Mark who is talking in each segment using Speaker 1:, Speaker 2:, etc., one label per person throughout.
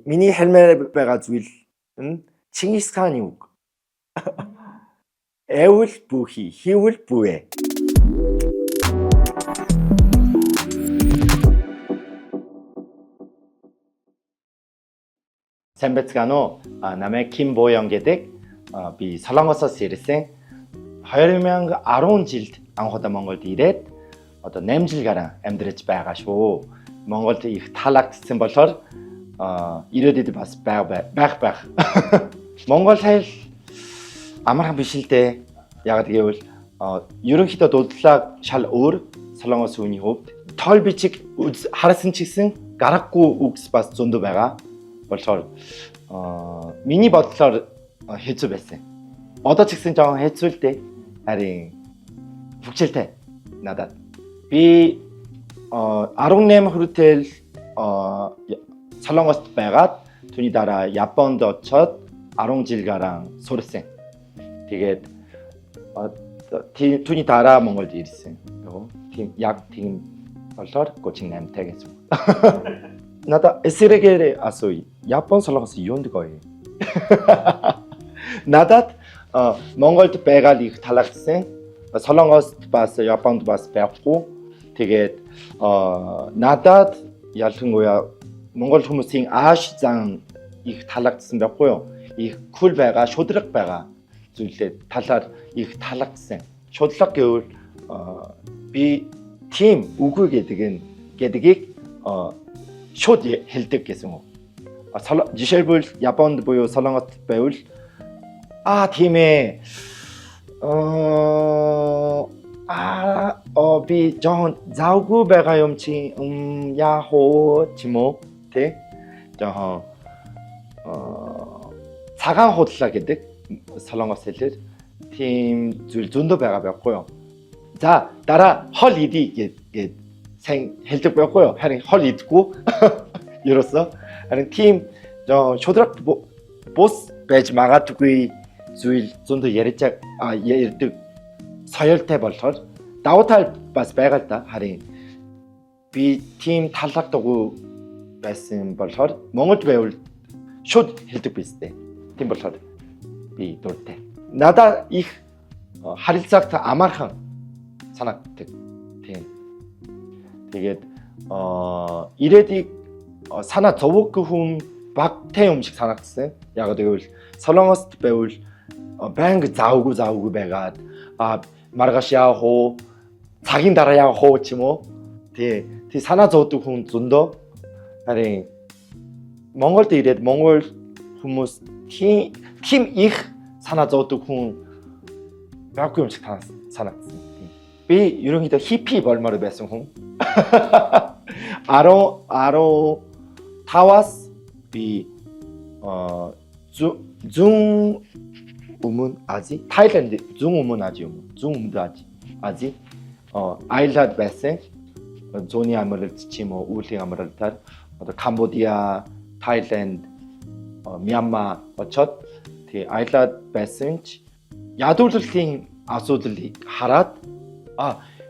Speaker 1: Миний хэлмээр байгаа зүйл нь Чингис хааны үг. Эвэл бүхий, хийвэл бүвэ. Сайн байцгаана уу? Намайг Ким Боён гэдэг. Би Солонгосоос ирсэн. 2010 жилд анх удаа Монголд ирээд одоо 8 жил гарan амьдарч байгаа шүү. Монголд их таалагдсан болохоор ирээдүйд бас байх байх. Монгол хэл амархан биш л дээ. Яг гэвэл ерөнхийдөө дуудлага шал өөр Солонгос хүний хувьд тоол бичиг харсан ч гэсэн гаргагүй үгс бас зөндөө байгаа. Болохоор миний бодлоор хэцүү байсан. Одоо ч гэсэн жоохон хэцүү л дээ. Харин хөгжилтэй надад. Би 18 хүртэл Солонгост байгаад түүний дараа Японд очоод 10 жил гарan сурсан. Тэгээд түүний дараа Монголд ирсэн. Тийм яг тийм болохоор 38 тай гэсэн үг. Надад эсрэгээр асууя. Япон Солонгос юунд гоё? Надад Монголд байгаа л их таалагдсан. Солонгост бас Японд бас байхгүй. Тэгээд надад ялангуяа Монгол хүмүүсийн ааш зан их таалагдсан байхгүй юу? Их кул байгаа, шудраг байгаа зүйлээ талаар их таалагдсан. Шудлага гэвэл би тийм үгүй гэдэг нь гэдгийг шууд хэлдэг гэсэн үг. Жишээлбэл Японд буюу Солонгост байвал тийм ээ. Би жоохон завгүй байгаа юм чи яах вэ ч юм уу тий? Жоохон цагаан худлаа гэдэг Солонгос хэлээр тийм зүйл зөндөө байгаа байхгүй юу? За дараа хол идэ гэд сайн хэлдэг байхгүй юу? Харин хол идэхгүй ерөөсөө. Харин тийм жоохон шудраг бус байж магадгүй зүйл зөндөө ярьж ярьдаг соёлтой болохоор давуу тал бас байгаа л да. Харин би тийм таалагдаагүй байсан болохоор Монголд байвал шууд хэлдэг биз дээ. Тийм болохоор би дуртай. Надад их харилцааг амархан санагддаг. Тийм. Тэгээд ирээдийг санаа зовоогүй хүн багтай юм шиг санагдсан. Яг гэвэл Солонгост байвал байнга завгүй байгаад маргааш яах уу, цагийн дараа яах уу ч юм уу. Тий. Тий санаа зовдөг хүн зөндөө. Харин Монголд ирээд Монгол хүмүүс тийм их санаа зовдөг хүн байгаагүй юм шиг санагдсан. Би ерөнхийдөө хиппи болмоор байсан хүн. 15-аас би зүүн өмнө Ази, Таиланд, зүүн өмнө Ази юм уу? Зүүн өмнөд Ази аялаад байсан. Зууны амралт ч юм уу, уулийн амралтаар одоо Камбодиа, Таиланд, Мьянма очоод тий аялаад байсан ч ядуурлалын асуудлыг хараад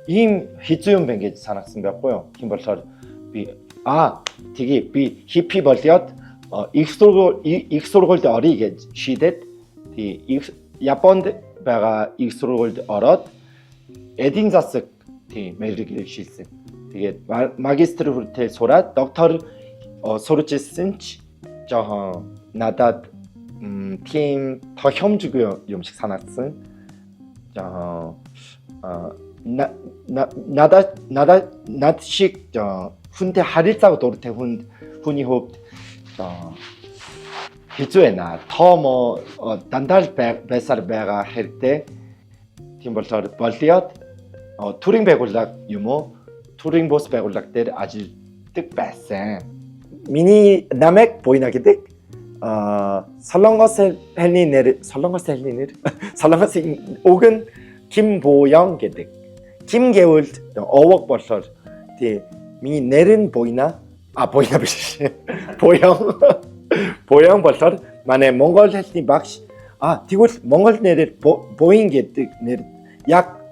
Speaker 1: ийм хэцүү юм байна гэж санагдсан байхгүй юу? Тийм болохоор би тэгээ би хиппи болёод их сургуульд оръё гэж шийдээд тий Японд байгаа их сургуульд ороод эдийн засаг тий мэргэжил шилжсэн. Тэгээд магистр хүртэл сураад доктор сурч ирсэн ч жоохон надад тийм тохиомжгүй юм шиг санагдсан. Жоохон над шиг хүнтэй харилцааг дуртай хүний хувьд хэцүү байна. Томо дандаа л байсаар байгаа хэрэгтэй. Тийм болохоор болиод төрийн байгууллага юм уу? Төрийн бус байгууллага дээр ажилладаг байсан. Миний намайг Буйна гэдэг. Солонгос хэлний нэр, Солонгос хэлний нэр, Солонгосын үг нь Ким Боён гэдэг. Ким гэвэл овог болохоор тий миний нэр нь Буйна. Буйна биш. Боён. Боён болохоор манай монгол хэлний багш. Тэгвэл монгол нэрээр Буян гэдэг нэр яг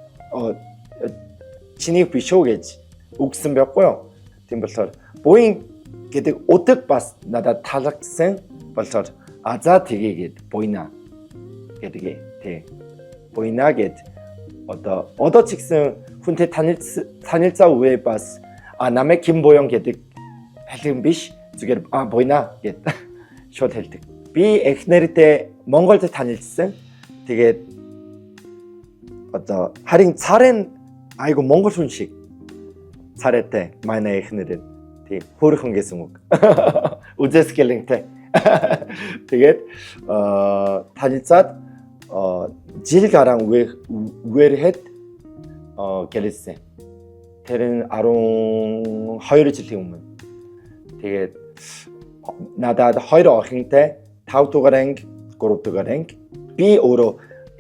Speaker 1: чиний биш үү гэж үгсэн байхгүй юу? Тийм болохоор Буян гэдэг утга бас надад таалагдсан болохоор а за тгийгээд буйна гэдэг тий. Буйна гэд одоо ч гэсэн хүнтэй танилцаа үе бас а намайг Ким Боён гэдэг хэлэх биш, зүгээр а буйна гэд шууд хэлдэг. Би эхнэрдээ Монголд танилцсан. Тэгээд одоо харин царай нь айгу монгол хүн шиг царайтай манай эхнэр нь. Тий, хөөрхөн гэсэн үг. Үзэсгэлэнтэй. Тэгээд танилцаад жил гарan үерхэд гэрэлсэн. Тэр нь 12 жилийн өмнө. Тэгээд надад хоёр охинтой, 5 дугаар анги, 3 дугаар анги. Би өөрөө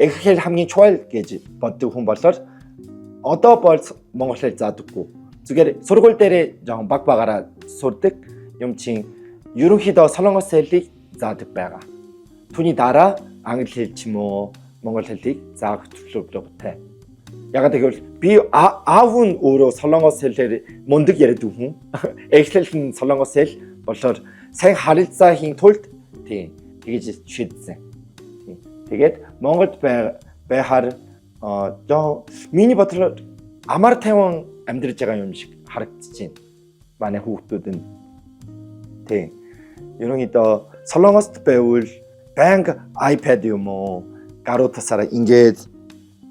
Speaker 1: эх хэл хамгийн чухал гэж боддог хүн болохоор одоо бол монгол хэл заадаггүй. Зүгээр сургууль дээрээ жоохон баг багаараа сурдаг юм чинь ерөнхийдөө солонгос хэлийг заадаг байгаа. Түүний дараа англи хэл ч юм уу монгол хэлийг заах төлөвлөгөөтэй. Ягаад гэвэл би аав нь өөрөө солонгос хэлээр мундаг яриад хүн. Эхлэл нь солонгос хэл болохоор сайн харилцаа хийн тулд тийм тэгэж шийдсэн. Тийм. Тэгээд Монголд байхаар жоо миний бодлоор амар тайван амьдарч байгаа юм шиг харагдаж байна. Манай хүүхдүүд нь тийм. Ерөнхийдөө Солонгост байвал байнга iPad юм уу гаруу тасаараа ингээд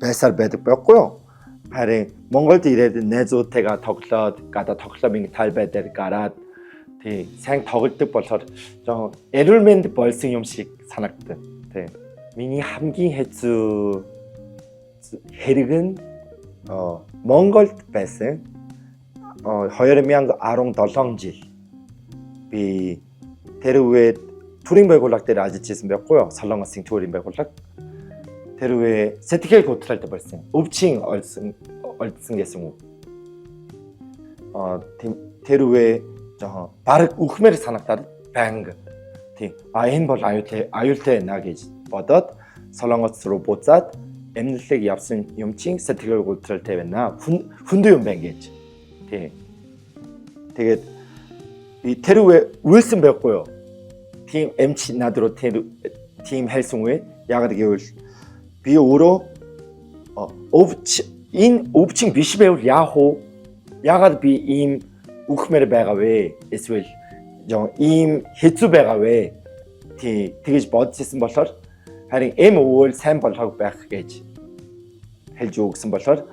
Speaker 1: байсаар байдаг байхгүй юу? Харин Монголд ирээд найзуудтайгаа тоглоод гадаа тоглоом ингэ талбай дээр гараад тий сайн тоглодог болохоор жоохон эрүүл болсон юм шиг санагддаг. Тий. Миний хамгийн хэцүү хэрэг нь Монголд байсан. 2017 жил би тэр үед төрийн байгууллага дээр ажиллаж байсан байхгүй юу? Солонгосын төрийн байгууллага. Тэр үе сэтгэл хөдлөлт болсон. Өвчин олдсон гэсэн үг. Тэр үе жоохон баг үхмээр санагдаад байнга. Тийм. А энэ бол аюултай аюултай байна гэж бодоод Солонгос руу буцаад эмнэлэг явсан юм чинь сэтгэл хөдлөлтэй байна. Хүндүү юм байна гэж. Тийм. Тэгээд би тэр үе уйлсан байхгүй юу? Тийм эмч над руу тэр тийм хэлсэн үе. Яг гэвэл би өөрөө өвч энэ өвчин биш байвал яах вэ? Яагаад би ийм үхмээр байгаа вэ? Эсвэл жоо ийм хэцүү байгаа вэ? Тий, тэгэж бодож исэн болохоор харин эм өвөл сайн болгох байх гэж хэлж өгсөн болохоор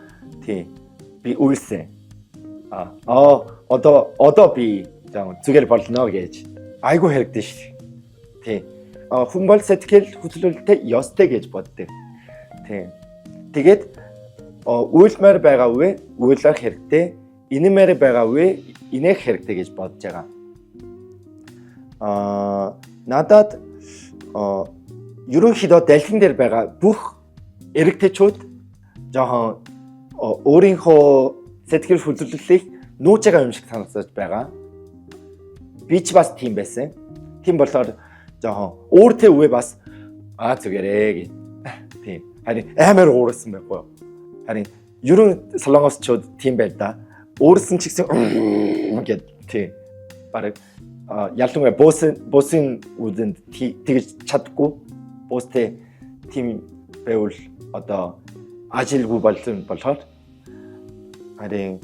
Speaker 1: тий би уйлсан. А одоо би зүгээр болно гэж айгүй хэрэгдэн шүү. Тий. Хүн бол сэтгэл хөдлөлтөй ёстой гэж боддог. Тий. Тэгээд уйлмаар байгаа үе уйлах хэрэгтэй, инэмээр байгаа үе инех хэрэгтэй гэж бодож байгаа. Надад ерөнхийдөө дэлхин дээр байгаа бүх эрэгтэйчүүд жоохон өөрийнхөө сэтгэл хөдлөлийг нууж байгаа юм шиг санагдаж байгаа. Би ч бас тийм байсан. Тийм болохоор жоохон өөртөө үе бас аа зүгээрээ гэж. Тийм. Харин амар уурсан байхгүй юу? Харин ерөн солонгосчууд тийм байл да. Уурсан ч гэсэн гэд тийм. Бараг ялангуяа буусын үдэнд тэгж чадахгүй буустай тийм байвал одоо ажилгүй болсон болохоор харин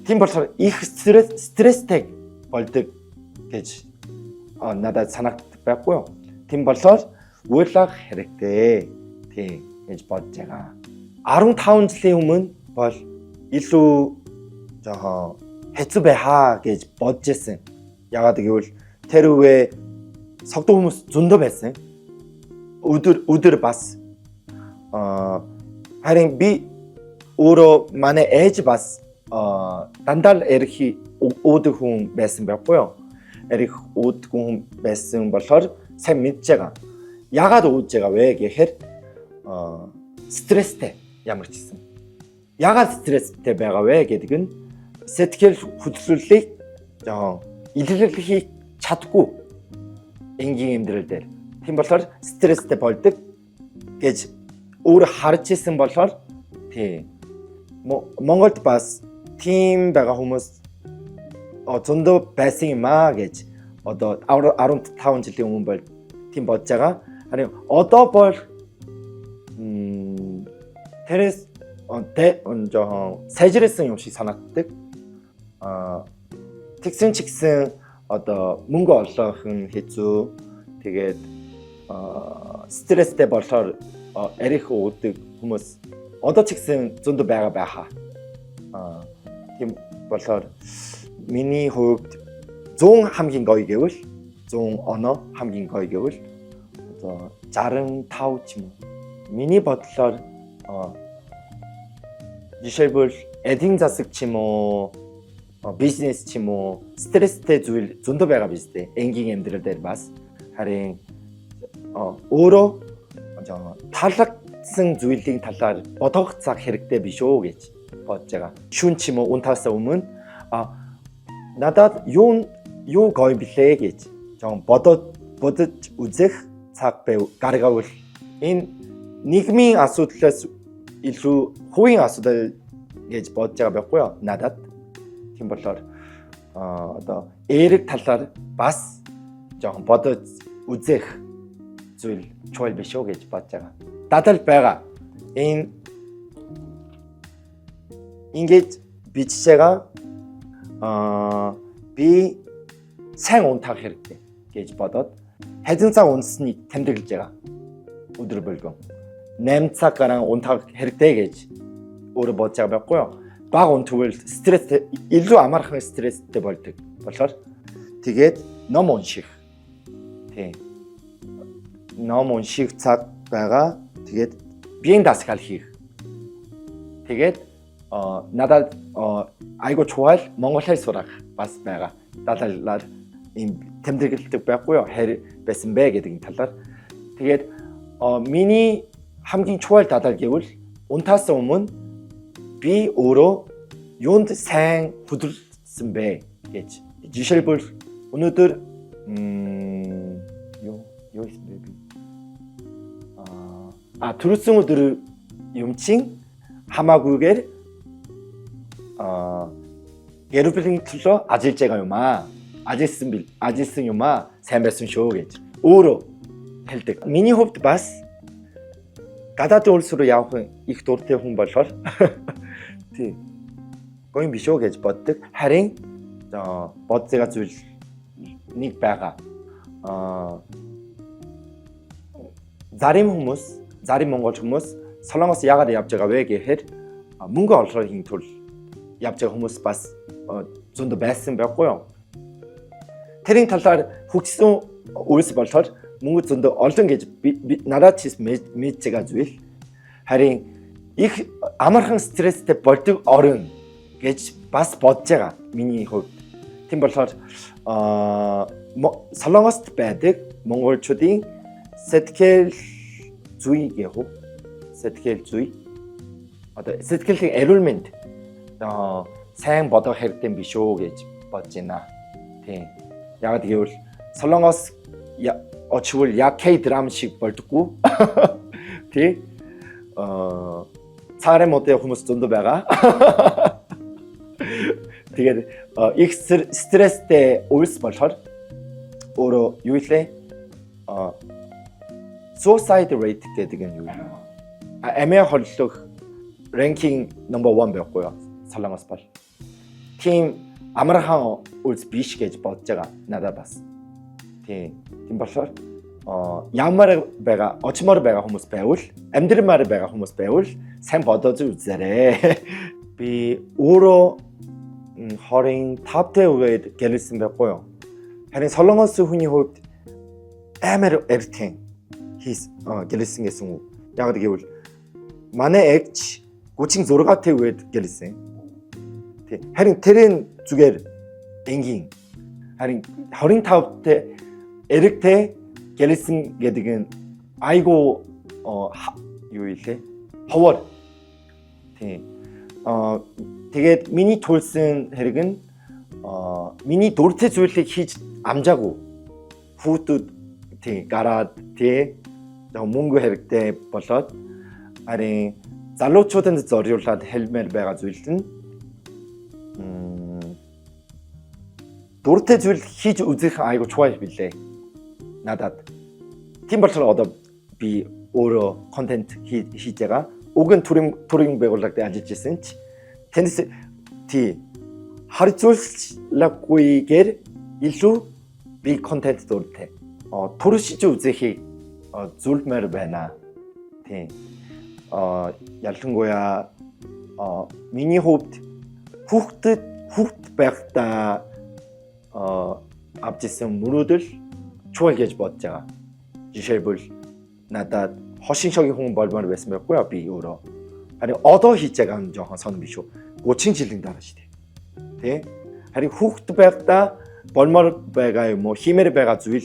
Speaker 1: тийм болохоор их стресстэй болдог гэж надад санагддаг байхгүй юу? Тийм болохоор уйлах хэрэгтэй. Тийм гэж бодож байгаа. 15 жилийн өмнө бол илүү жоохон хэцүү байхаа гэж бодож байсан. Ягаад гэвэл тэр үе согтуу хүмүүс зөндөө байсан. Өдөр өдөр бас харин би өөрөө манай ээж бас дандаа л эрхи уудаг хүн байсан байхгүй юу? Эрх уудаг хүн байсан болохоор сайн мэдж байгаа. Ягаад ууж байгаа вэ гэхээр стресстэй ямар ч гэсэн. Ягаад стресстэй байгаа вэ гэдэг нь сэтгэл хөдлөлийг жоохон илэрхийлэх чадгүй энгийн амьдрал дээр. Тийм болохоор стресстэй болдог гэж өөр харж исэн болохоор тий. Монголд бас тийм байгаа хүмүүс зөндөө байсан юм аа гэж одоо 15 жилийн өмнө бол тийм бодож байгаа. Харин одоо бол тэрээс жоохон сайжирсан юм шиг санагддаг. Тэгсэн ч гэсэн одоо мөнгө олох нь хэцүү. Тэгээд стресстэй болохоор арих уудаг хүмүүс одоо ч гэсэн зөндөө байгаа байхаа. Тийм болохоор миний хувьд 100 хамгийн гоё гэвэл 100 оноо хамгийн гоё гэвэл одоо 65 ч юм уу. Миний бодлоор жишээлбэл эдийн засаг ч юм уу, бизнес ч юм уу, стресстэй зүйл зөндөө байгаа биз дээ. Энгийн амьдрал дээр бас харин өөрөө таалагдсан зүйлийн талаар бодох цаг хэрэгтэй биш үү гэж бодож байгаа. Шүн ч юм уу унтаасаа өмнө надад юу юу гоё блэ гэж жоохон бодож үзэх цаг байв гаргавал энэ нийгмийн асуудлаас илүү хувийн асуудал гэж бодож байгаа байхгүй юу надад. Тийм болохоор одоо эерэг талаар бас жоохон бодож үзэх зүйл чухал биш үү гэж бодож байгаа. Дадал байгаа. Энэ ингэж бичиж байгаа би сайн унтах хэрэгтэй гэж бодоод хэдэн цаг унтсныг тэмдэглэж байгаа. Өдөр болгон 8 цаг гарan унтах хэрэгтэй гэж өөрөө бодож байгаа байхгүй юу? Бага унтвал стресс илүү амархан стресстэй болдог. Болохоор тэгээд ном унших. Тийм. Ном унших цаг байгаа. Тэгээд биеийн дасгал хийх. Тэгээд надад айгуу чухал монгол хэл сурах бас байгаа. Далайлаар ийм тэмдэглэлдэг байхгүй юу? Хайр байсан бэ гэдэг талаар. Тэгээд миний хамгийн чухал дадал гэвэл унтаас өмнө би өөрөө юунд сайн хөдөлсөн бэ гэж. Жишээлбэл өнөөдөр юу юу хийсэн бэ би? Түрүүсэн өдөр юм чин хамаагүйгээр гэр бүлийн төлөө ажиллаж байгаа юм аа. Ажилласан юм аа. Сайн байсан шүү гэж өөрөө хэлдэг. Миний хувьд бас гадаадын улс руу явах их дуртай хүн болохоор тий гоё юм биш үү гэж боддог. Харин бодож байгаа зүйл нэг байгаа. Зарим хүмүүс, зарим монгол хүмүүс Солонгос яагаад явж байгаа вэ гэхээр мөнгө олохын тулд явж байгаа хүмүүс бас зөндөө байсан байхгүй юу? Тэрийн талаар хөгжсөн улс болохоор мөнгө зөндөө олон гэж надад ч мэдж байгаа зүйл. Харин их амархан стресстэй болдог орон гэж бас бодож байгаа миний хувьд. Тийм болохоор Солонгост байдаг монголчуудын сэтгэл зүй гэх үү? Сэтгэл зүй. Одоо сэтгэлийн эрүүл мэнд сайн бодох хэрэгтэй биш үү гэж бодож байна. Тийм. Яг гэвэл Солонгос очивол яг K-драма шиг болдоггүй. Тий. Цаарэ модын хүмүүс зөндөө байгаа. Тэгээд их стресстэй улс болохоор өөрөө юу илээ? Suicide rate гэдэг нь юу юм? Амиа хорлох ranking number 1 байхгүй юу? Солонгос бол. Тийм амархан улс биш гэж бодож байгаа надад бас. Тийм. Тийм болохоор ямар байгаа, очмоор байгаа хүмүүс байвал, амьдрмаар байгаа хүмүүс байвал сайн бодож үзээрэй. Би өөрөө 25 дэх үед гэрлэсэн байхгүй юу? Харин Солонгос хүний хувьд амар эртхэн хийс гэрлэсэн гэсэн үг. Яг гэвэл манай эгч 36 дэх үед гэрлэсэн. Тий. Харин тэрийн зүгээр энгийн. Харин 25 дэх эрэгтэй гэрлэсэн гэдэг нь айгу юу илээ? Ховор. Тийм. Тэгээд миний тулсан хэрэг нь миний дуртай зүйлийг хийж амжаагүй. Хүүхдүүд тий гараад тий мөнгө хэрэгтэй болоод харин залуучуудад зориулаад хэлмээр байгаа зүйл нь Дуртай зүйл хийж үзэх айгу чухал билээ. Надад. Тийм болохоор одоо би өөрөө контент хийж байгаа. Уг нь төрийн байгууллагад ажиллаж исэн ч тэндээс тий харьцуулахгүйгээр илүү би контент дуртай. Туршиж үзэхийг зөвлөмөөр байна. Тийм. Ялангуяа миний хувьд хүүхэд байхдаа авч исэн мөрөөдөл чухал гэж бодож байгаа. Жишээлбэл, надад хошин шогийн хүн болмоор байсан байхгүй юу би өөрөө. Харин одоо хийж байгаа нь жоохон сонин биш үү? 30 жилийн дараа шүү дээ. Тэ? Харин хүүхэд байхдаа болмоор байгаа юм уу, хиймээр байгаа зүйл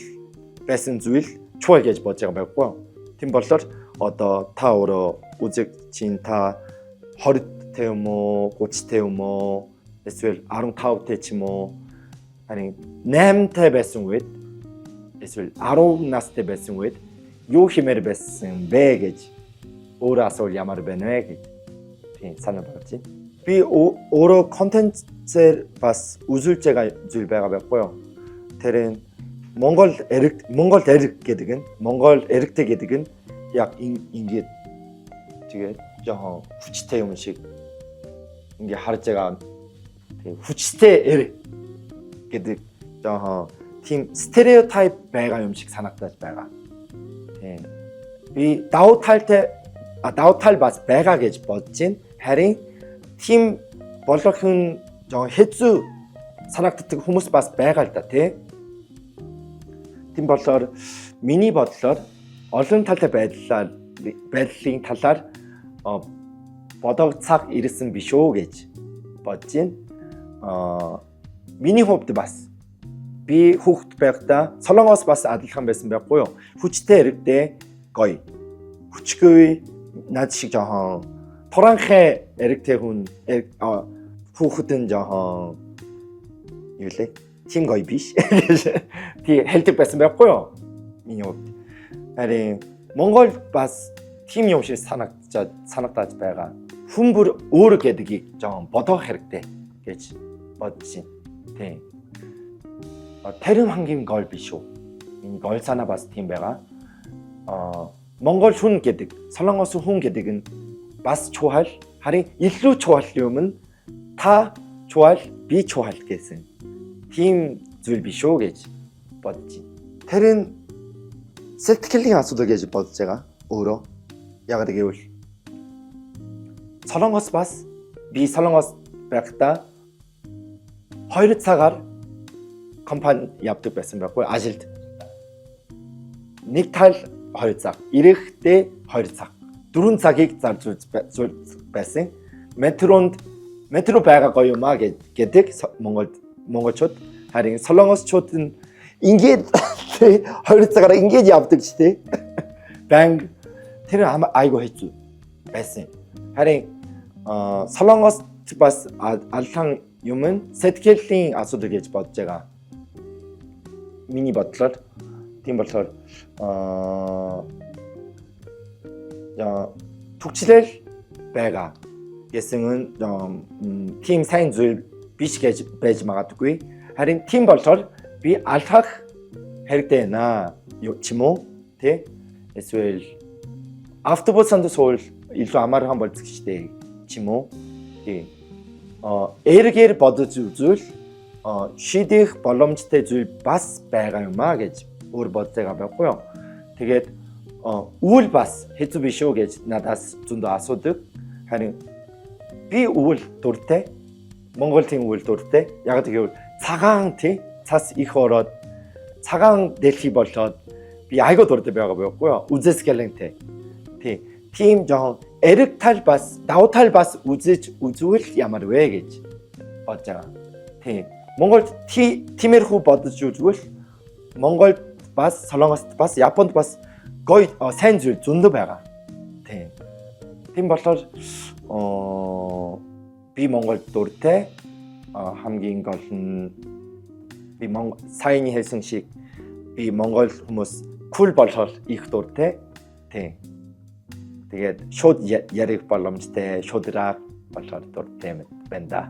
Speaker 1: байсан зүйл чухал гэж бодож байгаа байхгүй юу? Тийм болохоор одоо та өөрөө үзэг чинь та 20 тэй юм уу, 30 тэй юм уу, эсвэл 15 тэй ч юм уу, харин 8 тай байсан үед эсвэл 10 настай байсан үед юу хиймээр байсан бэ гэж өөрөө асуувал ямар байна вэ гэж тийм санаа бодож байна. Би өөрөө контентээр бас үзүүлж байгаа зүйл байгаа байхгүй юу? Тэр нь Монгол эрэг гэдэг нь, Монгол эрэгтэй гэдэг нь яг ингээд тэгээд жоохон хүчтэй юм шиг ингээ харж байгаа. Тийм хүчтэй эрэг гэдэг жоохон тийм стереотип байгаа юм шиг санагдаж байгаа. Тийм. Би давуу талтай, давуу тал бас байгаа гэж бодож байна. Харин тийм болох нь жоохон хэцүү санагддаг хүмүүс бас байгаа л да, тий. Тийм болохоор миний бодлоор олон талтай байдлын талаар бодох цаг ирсэн биш үү гэж бодож байна. Миний хувьд бас би хүүхэд байхдаа Солонгос бас адилхан байсан байхгүй юу? Хүчтэй эрэгтэй гоё. Хүчгүй, над шиг жоохон туранхай эрэгтэй хүн хүүхэд нь жоохон юу лээ? Тийм гоё биш. Тий хэлдэг байсан байхгүй юу? Миний хувьд. Харин Монгол бас тийм юм шиг санагдаж байгаа. Хүн бүр өөр гэдгийг жоохон бодох хэрэгтэй гэж бодож байна. Тийм. Тэр хамгийн гол биш үү? Миний гол санаа бас тийм байгаа. Монгол хүн гэдэг, Солонгос хүн гэдэг нь бас чухал. Харин илүү чухал юм нь та чухал, би чухал гэсэн. Тийм зүйл биш үү гэж бодож байна. Тэр нь сэтгэлийн асуудал гэж бодож байгаа өөрөө. Яг гэвэл Солонгос бас би Солонгос байхдаа 2 цагаар компани явдаг байсан байхгүй ажилд. Нэг тал 2 цаг, ирэхдээ 2 цаг. 4 цагийг зарцуулж байсан. Метро байгаа гоё юм а гэдэг Монголд монголчууд, харин солонгосчууд нь ингээд 2 цагаар ингээд явдаг ч тий. Банг тэр айгу хэцүү байсан. Харин Солонгост бас аллан юм нь сэтгэлийн асуудал гэж бодож байгаа. Миний бодлоор тийм болохоор түгжрэл байгаа гэсэн нь тийм сайн зүйл биш гэж байж магадгүй. Харин тийм болохоор би алхах хэрэгтэй байна ч юм уу, тий? Эсвэл автобусанд суувал илүү амархан болдог штэ ч юм уу. Тий. Эргээр бодож үзвэл шийдэх боломжтой зүйл бас байгаа юм а гэж өөр бодож байгаа байхгүй юу. Тэгээд өвөл бас хэцүү биш үү гэж надаас зөндөө асуудаг. Харин би өвөл дуртай. Монгол тийм өвөл дуртай. Яг гэвэл цагаан, тий, цас их ороод цагаан дэлхий болоод би айгуу дуртай байгаа байхгүй юу. Үзэсгэлэнтэй. Тий. Тийм жоохон эрэг тал бас давуу тал бас үзэж үзвэл ямар вэ гэж бодож байгаа. Тийм. Монголд тиймэрхүү бодож үзвэл Монголд бас, Солонгост бас, Японд бас гоё сайн зүйл зөндөө байгаа. Тийм. Тийм болохоор би Монголд дуртай. Хамгийн гол нь би Монгол саяны хэлсэн шиг би Монгол хүмүүс cool болохоор их дуртай. Тийм. Тэгээд шууд ярих боломжтой, шударга болохоор дуртай юм байна да.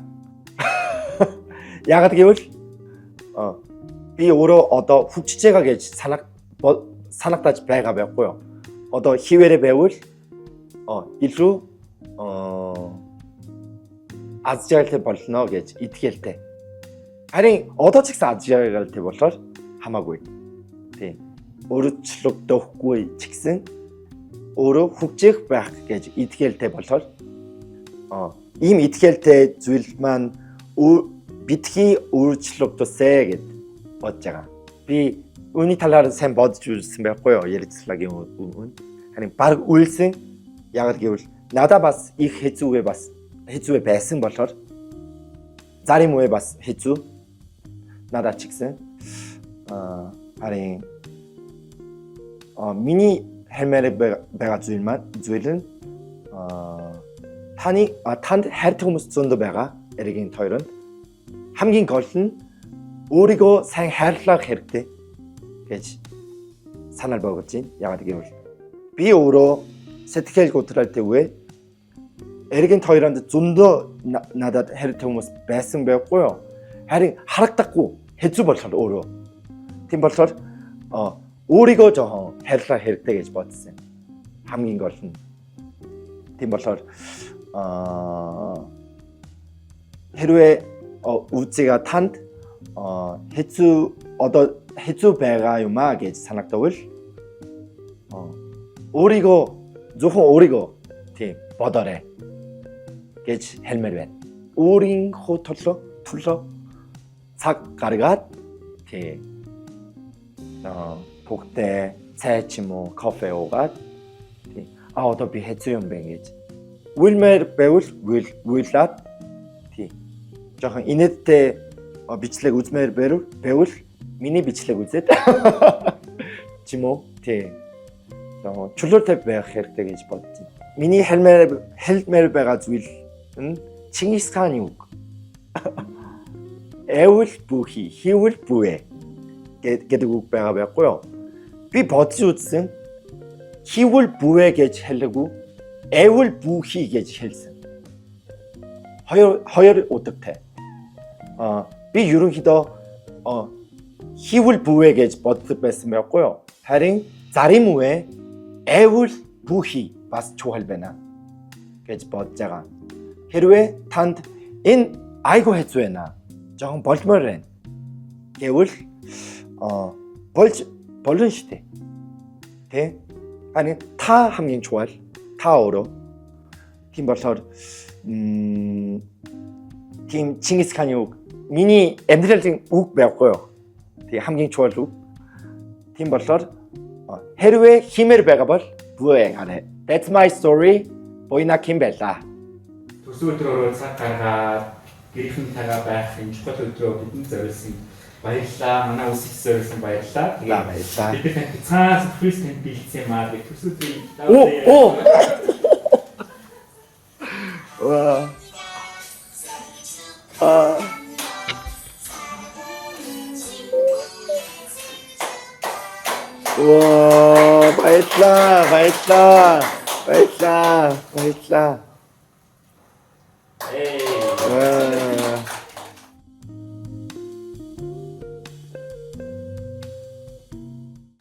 Speaker 1: Яагаад гэвэл Би өөрөө одоо хөгжиж байгаа гэж санагдаж байгаа байхгүй юу? Одоо хിവэрэ байвал илүү аз жаргалтай болно гэж итгэлтэй. Харин одоо ч гэсэн аз жаргалтай болохоор хамаагүй. Тийм. Өөрчлөгдөхгүй ч гэсэн өөрөө хөгжих байх гэж итгэлтэй болохоор ийм итгэлтэй зүйл маань битгий өөрчлөгдөсэй гэд бодож байгаа. Би үүний талаар сайн бодож үзсэн байхгүй юу? Ярилцлагын өмнө. Харин баг үйлсэн. Яг л гэвэл надаа бас их хэцүүгээ бас хэцүү байсан болохоор зарим үе бас хэцүү надад ч гэсэн харин миний хэлмээр байгаа зүйл маань зүйл нь таны танд хайртай хүмүүс зөндөө байгаа эргийн тойронд хамгийн гол нь өөрийгөө сайн хайрлах хэрэгтэй гэж санал болгож байна. Яагаад гэвэл би өөрөө сэтгэл готролтой үе эргийн тойронд зөндөө надад хайртай хүмүүс байсан байхгүй юу? Харин харагдахгүй хэцүү болохоор өөрөө. Тийм болохоор өөрийгөө жоохон хайрлах хэрэгтэй гэж бодсон. Хамгийн гол нь. Тийм болохоор хэрвээ үзэгээ танд хэцүү одоо хэцүү байгаа юм а гэж санагдавал өөрийгөө зөвхөн өөрийгөө тийм бодоорой гэж хэлмээр байна. Өөрийнхөө төлөө цаг гаргаад тийм бүгдээ цай ч юм уу кофе уугаад тийм одоо би хэцүү юм байна гэж уйлмаар байвал уйлаад тийм жоохон инээдтэй бичлэг үзмээр байвал миний бичлэг үзээд ч юм уу тийм чөлөөтэй байх хэрэгтэй гэж бодож байна. Миний хэлмээр байгаа зүйл нь Чингис хааны үг. Эвэл бүхий, хийвэл бүвэ гэдэг үг байгаа байхгүй юу? Би бодож үзсэн. Хийвэл бүвэ гэж хэлээгүй. Эвэл бүхий гэж хэлсэн. Хоёр утгатай. Би ерөнхийдөө хийвэл бүвэ гэж боддог байсан байхгүй юу? Харин зарим үе эвэл бүхий бас чухал байна гэж бодож байгаа. Хэрвээ танд энэ айгүй хэцүү байна. Жохон болмоор байна. Гэвэл болж болно шүү дээ. Тэ? Харин та хамгийн чухал. Та өөрөө. Тийм болохоор тийм Чингис хааны үг миний амьдралын үг байхгүй юу? Тийм хамгийн чухал үг. Тийм болохоор хэрвээ хиймээр байгаа бол бүвэ гараа. That's my story. Буйна ким байла.
Speaker 2: Төрсөн өдрөөрөө цаг гаргаад гэрийнхэнтэйгээ байх энэ чухал өдрөө бидэнд зориулсан баярлалаа. Манай үсэгч зориулсан баярлалаа.
Speaker 1: Тэгээд баярлалаа.
Speaker 2: Бид танд бяцхан сюрприз танд бэлдсэн юм аа. Төрсөн өдрийн
Speaker 1: Оо. Ваа. Ваа, баярлалаа, баярлалаа. Баярлалаа, баярлалаа.